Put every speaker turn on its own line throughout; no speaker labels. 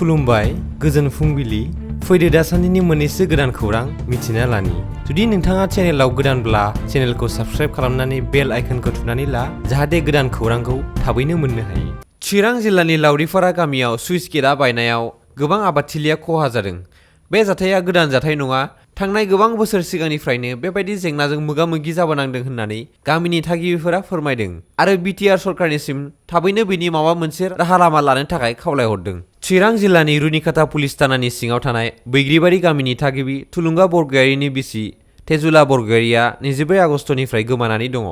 खुलुमबाय गोजोन फुंबिलि फैदो दासान्दिनि मोननैसो गोदान खौरां मिथिना लानि जुदि नोंथाङा चेनेलाव गोदानब्ला चेनेलखौ साबस्क्राइब खालामनानै बेल आइकनखौ थुनानै ला जाहाथे गोदान खौरांखौ थाबैनो मोननो हायो। चिरां जिल्लानि लावरिपारा गामियाव सुइस गेटआ बायनायाव गोबां आबादथिलिया खहा जादों। बे जाथाया गोदान जाथाय नङा, थांनाय गोबां बोसोर सिगांनिफ्रायनो बेबायदि जेंनाजों मोगा-मोगि जाबोनांदों होननानै गामिनि थागिबिफोरा फोरमायदों आरो बिटिआर सरकारनिसिम थाबैनो बेनि माबा मोनसे राहा लामा लानो थाखाय खावलायहरदों। चिरां जिल्लानि रुनिकाटा पुलिस थानानि सिङाव थानाय बैग्रिबारि गामिनि थागिबि थुलुंगा बरगयारिनि बिसि तेजुला बरगयारिया 24 आगस्टनिफ्राय गोमानानै दङ।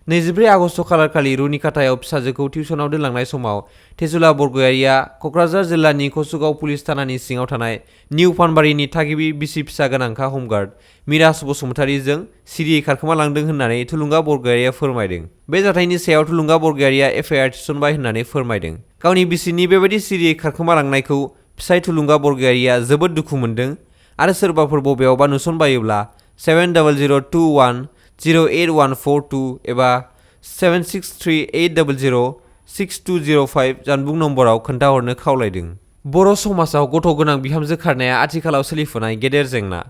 24 आगस्ट खालारखालि रुनिकाटायाव फिसाजोखौ टिउसनाव दोनलांनाय समाव तेजुला बरगयारिया क'क्राझार जिल्लानि कसुगाव पुलिस थानानि सिङाव थानाय निउ पानबारिनि थागिबि बिसि फिसा गोनांखा हमगार्ड मिराज बसुमतारीजों सिरियै खारखोमालांदों होननानै थुलुंगा बरगयारिया फोरमायदों। बे जाथायनि सायाव थुलुंगा बरगयारिया एफआइआर थिसनबाय होननानै फोरमायदों। गावनि बिसिनि बेबायदि सिरियै खारखोमालांनायखौ फिसाय थुलुंगा बरगयारिया जोबोद दुखु मोनदों आरो सोरबाफोर बबेयावबा नुसनबायोब्ला 7002108142 एबा 7638006205 जानबुं नम्बराव खोन्थाहरनो खावलायदों। बर' समाजाव गथ' गोनां बिहामजो खारनाया आथिखालाव सोलिफुनाय गेदेर जेंना।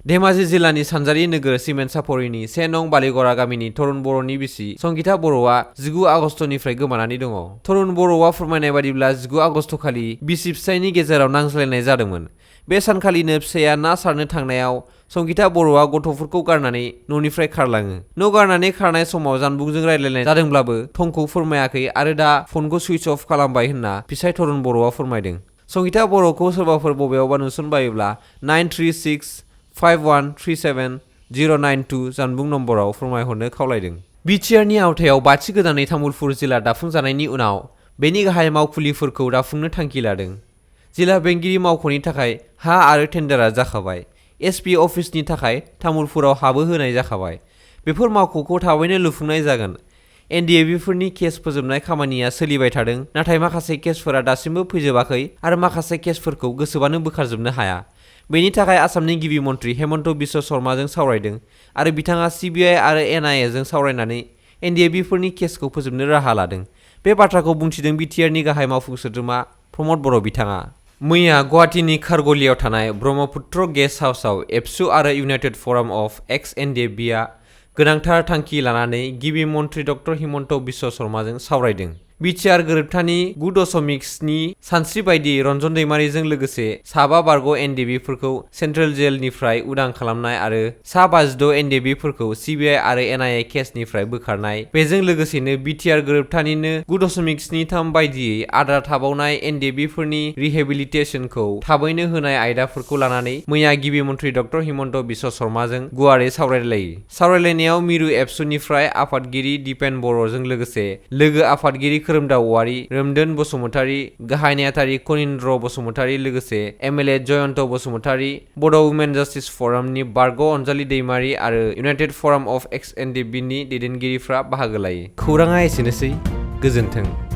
धेमाजि जिल्लानि सानजारि नोगोर सिमेन्ट सापरिनि 1 नं बालिगरा गामिनि तरुन बर'नि बिसि संगिता बर'आ 19 आगस्टनिफ्राय गोमानानै दङ। तरुन बर'आ फोरमायनाय बादिब्ला 19 आगस्टखालि बिसि फिसायनि गेजेराव नांज्लायनाय जादोंमोन। बे सानखालिनो फिसाया ना सारनो थांनायाव संगिता बर'आ गथ'फोरखौ गारनानै न'निफ्राय खारलाङो। न' गारनानै खारनाय समाव जानबुंजों रायज्लायनाय जादोंब्लाबो थंखौ फोरमायाखै आरो दा फनखौ सुइच अफ खालामबाय होनना फिसाय तरुन बर'आ फोरमायदों। संगिता बर'खौ सोरबाफोर बबेयावबा नुसनबायोब्ला 9365137092 जानबुं नम्बराव फोरमायहरनो खावलायदों। बिटिआरनि आवथायाव बाथि गोदानै तामुलपुर जिल्ला दाफुंजानायनि उनाव बेनि गाहाय मावखुलिफोरखौ दाफुंनो थांखि लादों। जिल्ला बेंगिरि मावख'नि थाखाय हा आरो टेन्डारआ जाखाबाय। एसपि अफिसनि थाखाय तामुलपुराव हाबो होनाय जाखाबाय। बेफोर मावख'खौ थाबैनो लुफुंनाय जागोन। एनडिएबिफोरनि केस फोजोबनाय खामानिया सोलिबाय थादों, नाथाय माखासे केसफोरा दासिमबो फैजोबाखै आरो माखासे केसफोरखौ गोसोबानो बोखारजोबनो हाया। बेनि थाखाय आसामनि गिबि मन्थ्रि हेमन्त बिश्व शर्माजों सावरायदों आरो बिथाङा सिबिआइ आरो एनआइएजों सावरायनानै एनडिएबिफोरनि केसखौ फोजोबनो राहा लादों। बे बाथ्राखौ बुंथिदों बिटिआरनि गाहाय मावफुं सोद्रोमा प्रमद बर' बिथाङा। मैया गुवाहाटीनि खारगलियाव थानाय ब्रह्मपुत्र गेस्ट हाउसआव एबसु आरो इउनाइटेड फराम अफ एक्स एनडिएबिआ गोनांथार थांखि लानानै गिबि मन्थ्रि डक्टर हिमन्त बिश्व शर्माजों सावरायदों। बिटिआर गोरोबथानि 9.7 सानस्रि बायदियै रन्जन दैमारिजों लोगोसे साबा बारग' एनडिएबिफोरखौ सेन्ट्रेल जेलनिफ्राय उदां खालामनाय आरो सा 56 एनडिएबिफोरखौ सिबिआइ आरो एनआइए केसनिफ्राय बोखारनाय, बेजों लोगोसेनो बिटिआर गोरोबथानिनो 9.73 बायदियै आद्रा थाबावनाय एनडिएबिफोरनि रिहेबिलिटेसनखौ थाबैनो होनाय आयदाफोरखौ लानानै मैया गिबि मन्थ्रि डक्टर हिमन्त बिश्व शर्माजों गुवारै सावरायलायो। सावरायलायनायाव मिरु एबसुनिफ्राय आफादगिरि दिपेन बर'जों लोगोसे लोगो आफादगिरि खोरोमदाव औवारी, रोमदोन बसुमतारी, गाहाय नेहाथारि कनिन्द्र बसुमतारी लोगोसे एमएलए जयन्त बसुमतारी, बड' वुमेन जास्टिस फरामनि बारग' अनजालि दैमारी आरो इउनाइटेड फराम अफ एक्स एनडिएबिनि दैदेनगिरिफ्रा बाहागो लायो। खौराङा एसेनोसै, गोजोन्थों।